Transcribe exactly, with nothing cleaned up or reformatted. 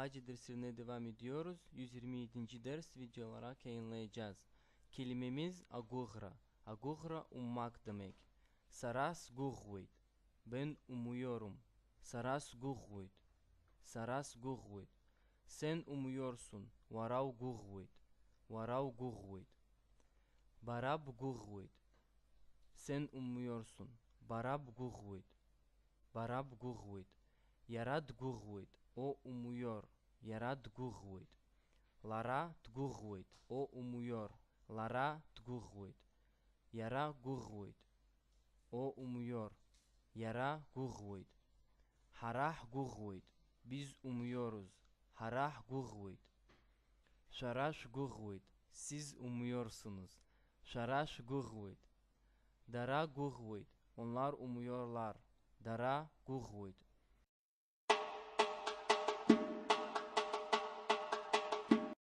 Ҳаџьа дырсырнеи дыва мидиорус, юзирми идинҷи дерс видеолара кеинлеиҷаз. Келимемиз агәыӷра, агәыӷра уммак дамег. Сара сгәыӷуеит. Бен умуиорум. Сара сгәыӷуеит. Сара сгәыӷуеит. Сен умуиорсун. Уара угәыӷуеит. Уара угәыӷуеит. Бара бгәыӷуеит. Сен умуиорсун. Бара бгәыӷуеит. Бара бгәыӷуеит. Иара дгәыӷуеит. О умуиор. Иара дгәыӷуеит. Лара дгәыӷуеит. О умуиор. Лара дгәыӷуеит. Иара гәыӷуеит. О умуиор. Иара гәыӷуеит. Ҳара ҳгәыӷуеит. Биз умуиоруз. Ҳара ҳгәыӷуеит. Шәара шәгәыӷуеит. Сиз умуиорсунуз. Шәара шәгәыӷуеит. Дара гәыӷуеит. Онлар умуиорлар. Дара гәыӷуеит.